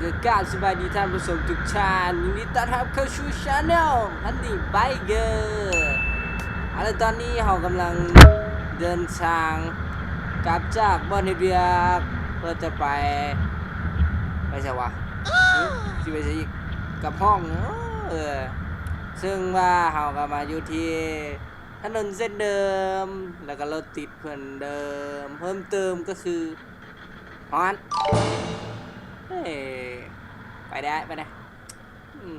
ກໍກາບສະບາຍດີທ່ານຜູ້ຊົມທຸກທ່ານ, ຍິນດີຕ້ອນຮັບເຂົ້າສູ່ Channel Honey Biker. ເອົາລະ ຕອນນີ້ເຮົາກຳລັງເດີນທາງກັບຈາກບ່ອນເຮັດວຽກ ເພື່ອຈະໄປ ໄປໃສວະ? ຫຶ? ຊິໄປໃສອີກ? ກັບຫ້ອງ. ເອີ ເຊິ່ງວ່າເຮົາກໍມາຢູ່ທີ່ຖະໜົນເສັ້ນເດີມ ແລ້ວກໍລົດຕິດເໝືອນເດີມ, ເພີ່ມເຕີມກໍຄື ຮ້ອນ. ເອີ ໄປໄດ້ ໄປໄດ້. ອືມ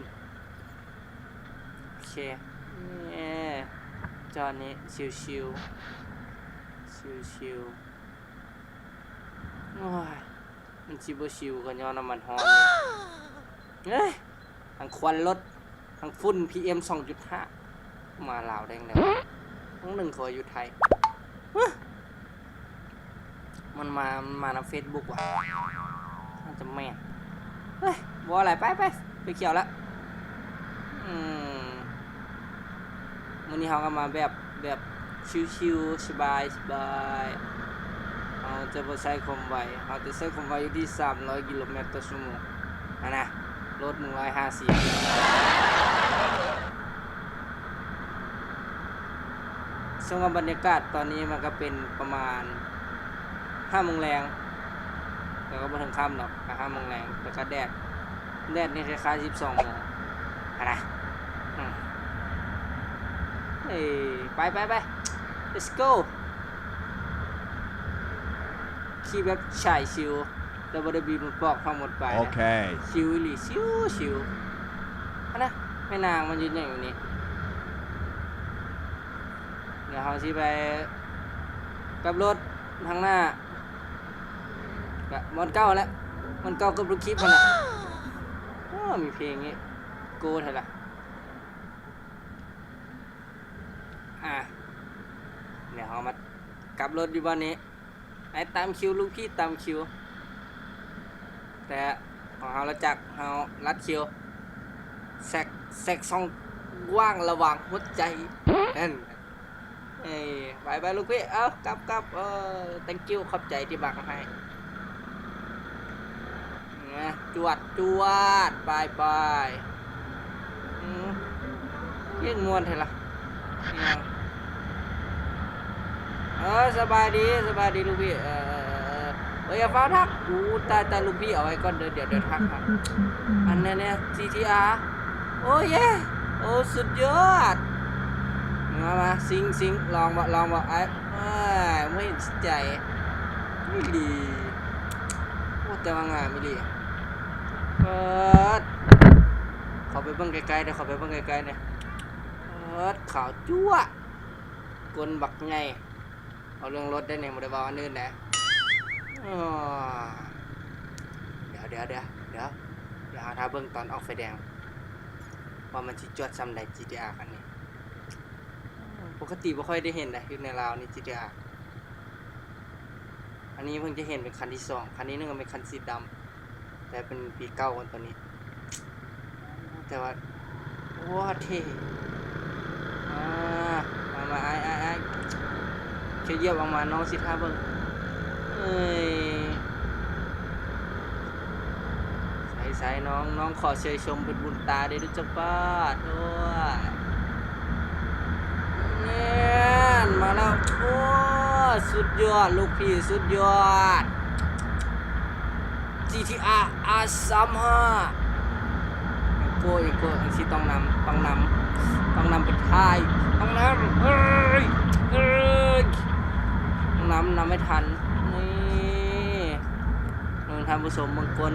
ໂອເຄ ເອີ ຈອດນີ້ ຊິວໆ ຊິວໆ. ໂອ້ຍ ມັນຊິບໍ່ຊິວກໍຍ້ອນວ່າມັນຮ້ອນ. ເອີຍ ທັງຄວັນລົດ ທັງຝຸ່ນ ພີເອັມ ສອງຈຸດຫ້າ. ມາລາວໄດ້ຈັ່ງໃດວະ? ຄັ້ງໜຶ່ງເຂົາຢູ່ໄທ. ຮະ? ມັນມາ ມັນມານຳເຟສບຸກວະ? ໜ້າຈະແມ່ນ. ເຮີ້ຍ ບໍ່ຫຼາຍ ໄປ ໄປ ໄປຂຽວລະ. ອືມ ມື້ນີ້ເຮົາກໍມາແບບ ແບບຊິວໆ ສະບາຍ ສະບາຍ. ເຮົາຈະບໍ່ໃຊ້ຄວາມໄວ, ເຮົາຈະໃຊ້ຄວາມໄວຢູ່ທີ່ສາມຮ້ອຍກິໂລແມັດຕໍ່ຊົ່ວໂມງຫັ້ນນະ, ລົດໜຶ່ງຮ້ອຍຫ້າສິບ. ເຊິ່ງວ່າບັນຍາກາດຕອນນີ້ມັນກໍເປັນປະມານຫ້າໂມງແລງ, ແຕ່ກໍບໍ່ເຖິງຄ່ຳດອກ, ກໍຫ້າໂມງແລງ, ແຕ່ກໍແດດ ແດດນີ້ຄ້າຍໆສິບສອງໂມງຫັ້ນນະ. ອືມ ເອີ ໄປ ໄປ ໄປ let's go. ຂີ່ແບບສາຍຊິວ ແຕ່ບໍ່ໄດ້ບີບລົດປອກທັງໝົດໄປນະ. ໂອເຄ ຊິວອີ່ຫຼີ ຊິວ ຊິວ. ຫັ້ນນະ ແມ່ນາງມາຢືນຫຍັງຢູ່ນີ້? ດຽວເຮົາຊິໄປກັບລົດທາງໜ້າ ກະບ່ອນເກົ່າຫັ້ນແຫຼະ, ບ່ອນເກົ່າເກືອບທຸກຄລິບຫັ້ນແຫຼະ. ໂອ້ ມີເພງນີ້ ໂກແທ້ລະ. ອ່າ ດຽວເຮົາມາກັບລົດຢູ່ບ່ອນນີ້. ໄອ້ຕາມຄິວ ລູກພີ່ຕາມຄິວ, ແຕ່ຂອງເຮົາລະຈັກ ເຮົາລັດຄິວ ແຊກ ແຊກຊ່ອງວ່າງລະຫວ່າງຫົວໃຈ. ນັ້ນ ເອີ ໄປໆ ລູກພີ່ ເອົາ ກັບ ກັບ ເອີ thank you ຂອບໃຈທີ່ບັກໃຫ້. ນະ ຈວດ ຈວດ ໄປ ໄປ. ອືມ ຍັງມ່ວນແທ້ລະ ອີຫຍັງ? ເອີ ສະບາຍດີ ສະບາຍດີລູກພີ່. ເອີ ເອີ ເອີ ເອີ ເອີ ຢ່າຟ້າວທັກ. ອູ້ ຕາຍ ຕາຍ ລູກພີ່ ເອົາໄວ້ກ່ອນເດີ ດຽວ ດຽວທັກຫາ. ອັນແນ່ໆ ຈີທີອາ ໂອ້ເຢ ໂອ້ ສຸດຍອດ. ມາ ມາ ຊິງ ຊິງ ລອງບໍ່ ລອງບໍ່ ອ້າຍ? ເອີຍ ບໍ່ເຫັນໃຈອີ່ຫຼີ. ໂອ້ ແຕ່ວ່າງາມອີ່ຫຼີ. ເປີດ ເຂົ້າໄປເບິ່ງໃກ້ໆເດີ ເຂົ້າໄປເບິ່ງໃກ້ໆເດີ. ເປີດ ຂາວຈັ້ວ ກົ້ນບັກໃຫຍ່. ເວົ້າເລື່ອງລົດໄດ໋ນີ້ ບໍ່ໄດ້ເວົ້າອັນອື່ນນະ. ອໍ ດຽວ ດຽວ ດຽວ ດຽວ ດຽວເຮົາຖ້າເບິ່ງຕອນອອກໄຟແດງ ວ່າມັນຊິຈວດສ່ຳໃດ ຈີທີອາຄັນນີ້. ປົກກະຕິບໍ່ຄ່ອຍໄດ້ເຫັນໃດ໋ ຢູ່ໃນລາວນີ້ ຈີທີອາ. ອັນນີ້ເພິ່ງຈະເຫັນເປັນຄັນທີສອງ, ຄັນທີໜຶ່ງກໍເປັນຄັນສີດຳ ແຕ່ເປັນປີເກົ່າກັນຕົວນີ້. ແຕ່ວ່າ ໂອ້ ເທ່. ອ່າ ມາ ມາ ອ້າຍ ອ້າຍ ອ້າຍ ເຈົ້າຢຽບອອກມາ ນ້ອງຊິຖ້າເບິ່ງ. ເອີຍ ໃສໆ ນ້ອງ ນ້ອງຂໍເຊີຍຊົມເປັນບຸນຕາເດ້ ຮູ້ຈັກປາດ. ໂອ້ຍ ແມ່ນ ມາແລ້ວ. ໂອ້ຍ ສຸດຍອດ ລູກພີ່ ສຸດຍອດ. ຈີທີອາ ອາສາມຫ້າ ອີໂກ້ ອີໂກ້ ຈັ່ງຊີ້ຕ້ອງນຳ ຕ້ອງນຳ ຕ້ອງນຳໄປທ້າຍ ຕ້ອງນຳ ເອີຍ ເອີຍ ຕ້ອງນຳ ນຳໃຫ້ທັນ. ນີ້ ເບິ່ງທ່ານຜູ້ຊົມເບິ່ງກົ້ນ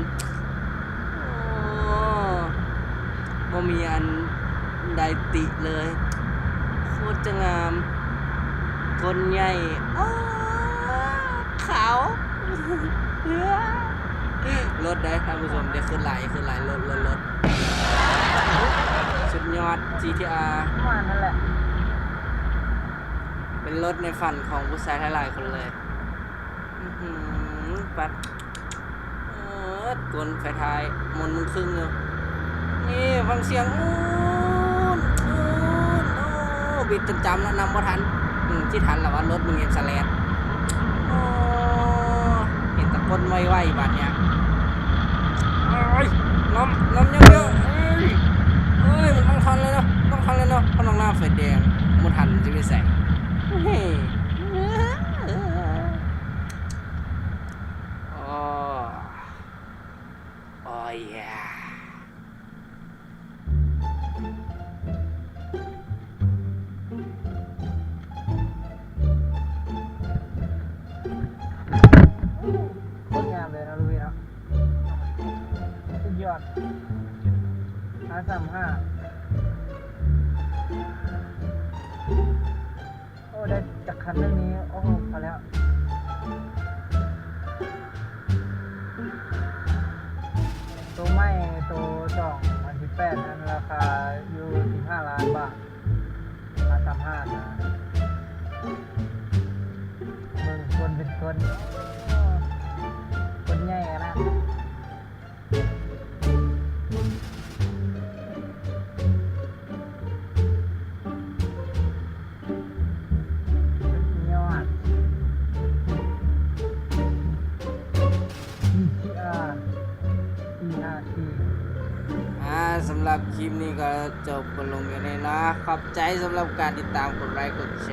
ໂອ້ ບໍ່ມີອັນໃດຕິເລີຍ ໂຄດຈະງາມ ກົ້ນໃຫຍ່ ໂອ້ ຂາວ ລົດໄດ໋ທ່ານຜູ້ຊົມ ຢ່າຂຶ້ນຫຼາຍ ຢ່າຂຶ້ນຫຼາຍ ລົດ ລົດ ລົດ ສຸດຍອດ ຈີທີອາ ປະມານນັ້ນແຫຼະ ເປັນລົດໃນຝັນຂອງຜູ້ຊາຍຫຼາຍໆຄົນເລີຍ. ອືຫື ປັດ ເອີ ກົ້ນໄຟທ້າຍມົນມຶງຄຶ່ງຢູ່. ນີ້ຟັງສຽງ ອູ້ນ ອູ້ນ ໂອ້ ບິດຈົນຈຳລະ ນຳບໍ່ທັນ. ອືມ ຊິທັນລະວ່າ ລົດມຶງເຮັດສະແລດ. ໂອ້ ເຫັນແຕ່ກົ້ນໄວໆ ບາດເນີ້ຍ. ໂອ້ ດແດງ ບໍ່ທັນຊິໄປໃສ. ໂອ້ ໂອ້ ໂຄດງາມເລີຍເນາະ ລຸຍເນາະ ສຸດຍອດ ອາສາມຫ້າ ໂອ້ ໄດ້ຈັກຄັນໜຶ່ງນີ້ ໂອ້ ພໍແລ້ວ. ໂຕໃໝ່ ໂຕສອງພັນສິບແປດນັ້ນ ລາຄາຢູ່ສິບຫ້າລ້ານບາດ ອາສາມຫ້ານະ. ເບິ່ງຄົນເປັນຄົນ ໂອ້ ຄົນໃຫຍ່ຂະໜາດ ຍອດ ອີ ທີ ອາ ອີ ອາ ທີ ອາ ສຳລັບຄລິບນີ້ກໍຈົບລົງແຄ່ນີ້ເນາະ. ຂອບໃຈສຳລັບການຕິດຕາມ, ກົດໄລກ໌ ກົດແຊ.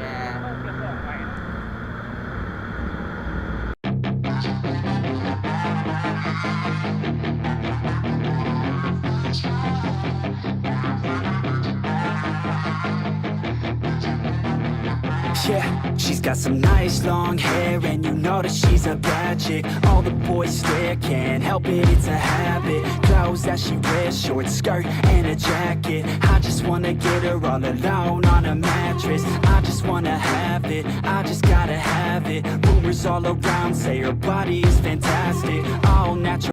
Yeah, she's got some nice long hair, and you know that she's a bad chick. All the boys stare, can't help it, it's a habit. Clothes that she wears, short skirt and a jacket. I just wanna get her all alone on a mattress. I just wanna have it, I just gotta have it. Rumors all around say her body is fantastic, all natural.